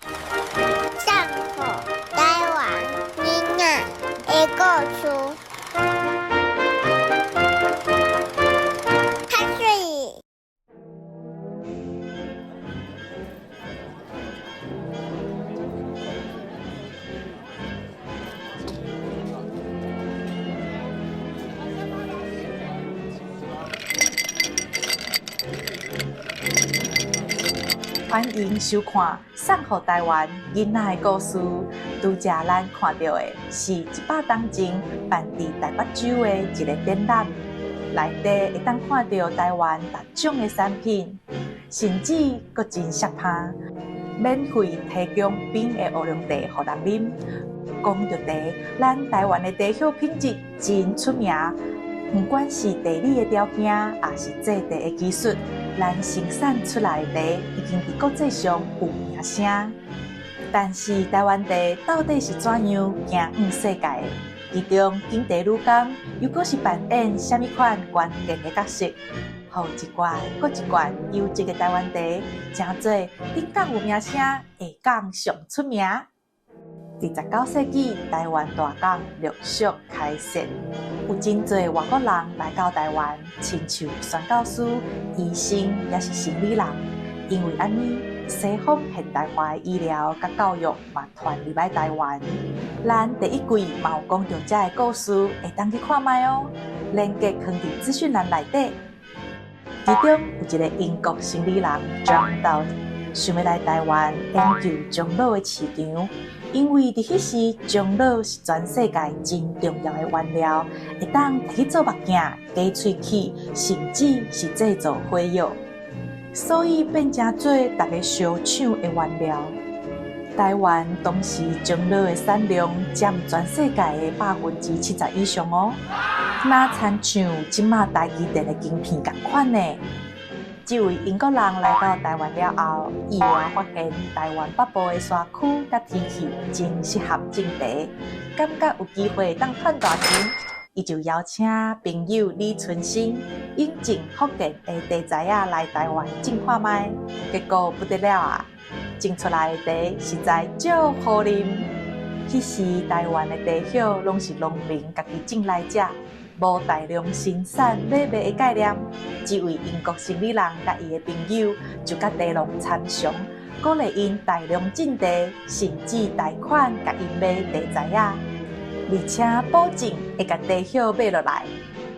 送予台灣囡仔的故事。較媠。歡迎收看《送予台灣囡仔的故事》。拄才咱看著的是100冬前辦佇台北州的一个展覽，內底會當看著台灣逐種的產品，甚至閣真摔芳，免費提供冰的烏龍茶予人啉。講著茶，咱台灣的茶葉品質真出名，毋管是地理的條件，抑是製茶的技術，咱生產出來的茶已經佇國際上有名聲。但是台灣茶到底是怎樣行向世界的？其中揀茶女工又閣是扮演啥物款關鍵的角色？予一罐閣一罐優質的台灣茶，成做頂港有名聲，下港上出名。佇19世紀，台灣大港陸續開設，有真濟外國人來到台灣，親像宣教師、醫生，抑是生理人。因為按呢，西方現代化的醫療佮教育嘛傳入來台灣。咱第一季嘛有講著這个故事，會當去看覓哦。連結囥佇資訊欄內底。其中有一個英國生理人 John Dodd，想欲來台灣研究樟腦的市場。因為佇彼時，樟腦是全世界真重要的原料，會當提去做目鏡、假喙齒，甚至是製造火藥，所以變成做逐家相搶的原料。台灣當時樟腦的產量佔全世界的70%以上哦，若親像這馬台積電的晶片仝款呢。這位英國人來到台灣了後，意外發現台灣北部的山區佮天氣真適合種茶，感覺有機會當賺大錢，伊就邀請朋友李春生引進福建的茶材仔來台灣種看覓，結果不得了啊！種出來的茶實在足好啉。彼時台灣的茶葉攏是農民家己種來食。無大量生產買賣的概念，這位英國生理人佮伊的朋友就佮茶農參詳，鼓勵𪜶大量種茶，甚至貸款共𪜶買茶材仔，而且保證會共茶葉買落來。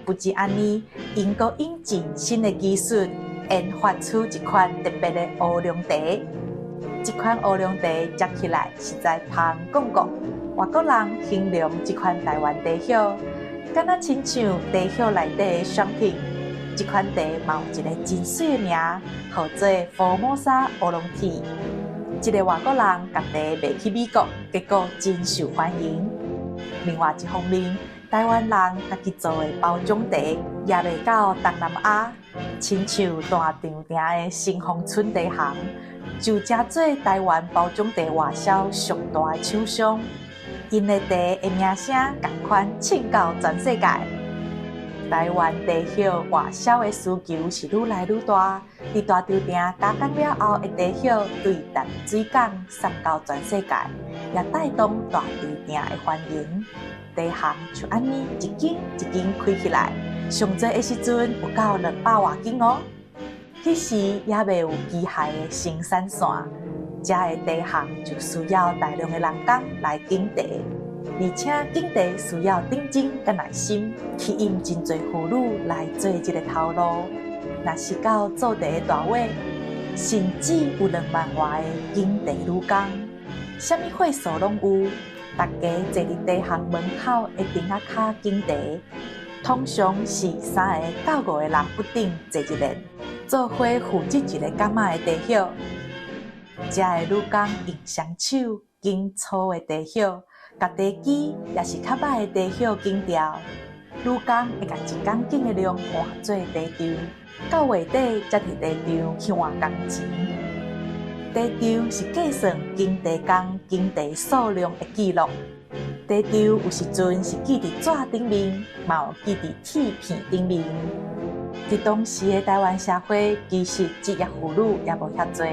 不止按呢，英國引進新的技術，研發出一款特別的烏龍茶。這款烏龍茶食起來實在芳摃摃，外國人形容這款台灣茶葉。敢若親像茶葉內底的商品，這款茶嘛有一个真媠的名，號做福摩沙烏龍 tea。這个外國人共茶賣去美國，結果真受歡迎。另外一方面，台灣人家己做的包裝茶也賣到東南亞，親像大稻埕的新豐春茶行，就成做台灣包裝茶外銷上大的廠商。𪜶的茶的名聲仝款衝到全世界。台灣茶葉外銷的需求是愈來愈大，佇大稻埕加工了後的茶葉對淡水港送到全世界，也帶動大稻埕的繁榮。茶行就按呢一間一間開起來，上濟的時陣有到200外間哦。彼時猶未有機械的生產線。遮的茶行就需要大量的人工來揀茶，而且揀茶需要認真佮耐心，吸引真濟婦女來做這个頭路。若是到做茶的大尾，甚至有2萬外的揀茶女工，啥物歲數攏有，逐家坐佇茶行門口的亭仔跤揀茶，通常是3個到5個人不等坐一輪，做伙負責一个柑仔的茶葉。遮的女工用雙手揀粗的茶葉，共茶枝抑是較歹的茶葉揀掉。女工會共一公斤的量換做茶張，到月底才提茶張去換工錢。茶張是計算揀茶工揀茶數量的記錄。茶張有時陣是記佇紙頂面，嘛有記佇鐵片頂面。佇當時的台灣社會，其實職業婦女也無遐濟，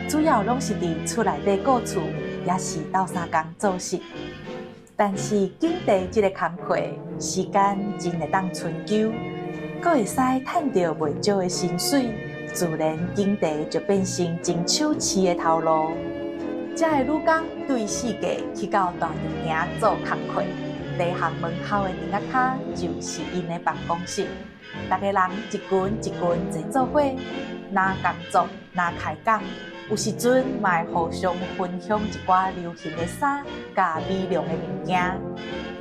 主要攏是佇厝內底顧厝，抑是鬥相共做事。但是耕茶這個工課，時間真會當春秋，閣會使趁著袂少的薪水，自然耕茶就變成真手市的頭路。遮的女工對四界去到大稻埕做工課，茶行門口的亭仔跤就是𪜶的辦公室。逐家人一群一群坐做伙，若工作，若開講，有時陣嘛會互相分享一寡流行的衫佮美容的物件。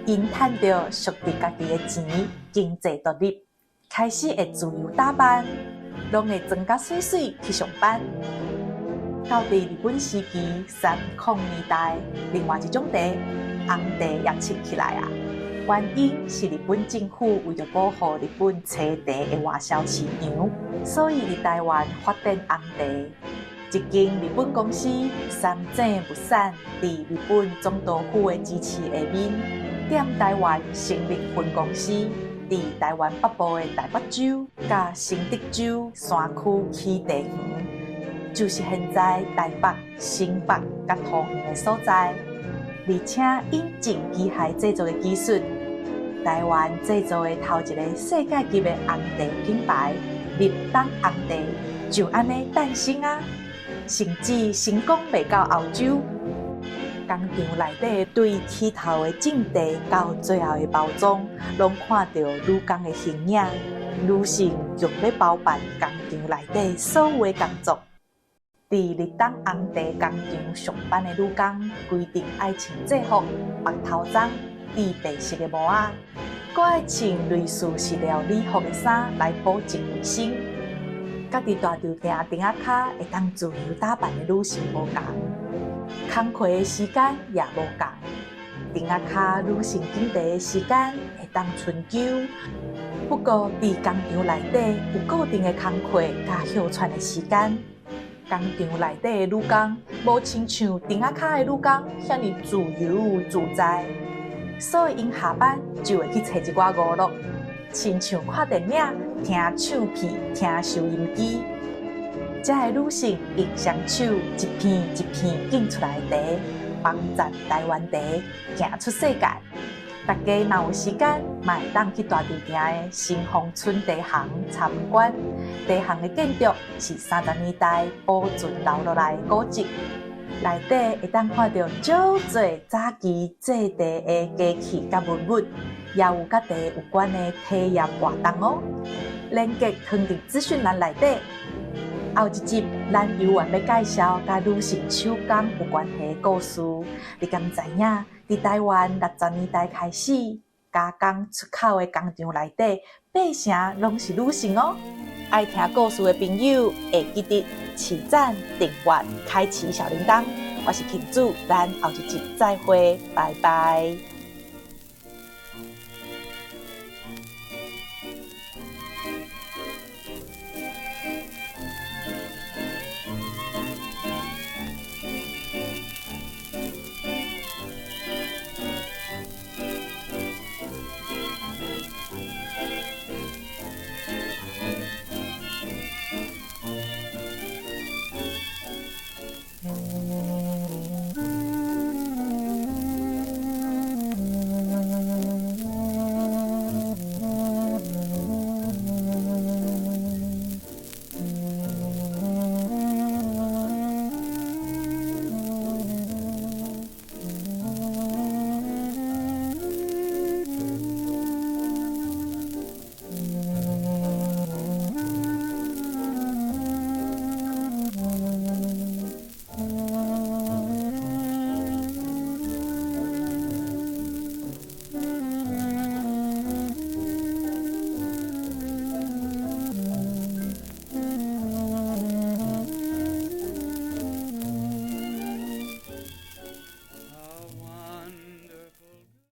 𪜶趁著屬佇家己的錢，經濟獨立，開始會自由打扮，攏會妝甲媠媠去上班。到佇日本時期三零年代，另外一種茶紅茶也興起來啊。原因是日本政府為著保護日本青茶的外銷市場，所以佇台灣發展紅茶。一間日本公司三井物產佇日本總督府的支持下面，踮台灣成立分公司，佇台灣北部的台北州佮新竹州山區起茶園，就是現在台北、新北佮桃園的所在。而且引進機械製作的技術，台灣製造的頭一个世界級的紅茶品牌——立東紅茶，就按呢誕生啊！甚至成功賣到歐洲。工廠內底對起頭的種茶到最後的包裝，攏看著女工的形影。女性用咧包辦工廠內底所有的工作。佇立東紅茶工廠上班的女工，規定愛穿制服、白頭鬃、戴白色的帽仔，閣愛穿類似是料理服的衫來保證衛生。佮佇大稻埕亭仔跤會當自由打扮的女性無仝，工課的時間也無仝。亭仔跤女性耕茶的時間會當春秋，不過佇工廠內底有固定的工課佮歇喘的時間。工廠內底的女工無親像亭仔跤的女工遐爾自由自在，所以𪜶下班就會去揣一寡娛樂，親像看電影、聽唱片、聽收音機。遮的女性用雙手一片一片耕出來的茶，幫贊台灣茶行出世界。大家若有時間，嘛會當去大稻埕的新豐村茶行參觀。茶行的建築是30年代保存留落來的古蹟，內底會當看著足濟早期製茶的機器佮文物，也有佮茶有關的體驗活動哦。連結放佇資訊欄內底。後一集，咱猶原欲介紹佮女性手工有關係的故事。你敢知影？佇台灣60年代開始，加工出口的工廠內底，八成攏是女性哦。愛聽故事的朋友，會記得揤讚、訂閱、開啟小鈴鐺。我是慶主，咱後一集再會，拜拜。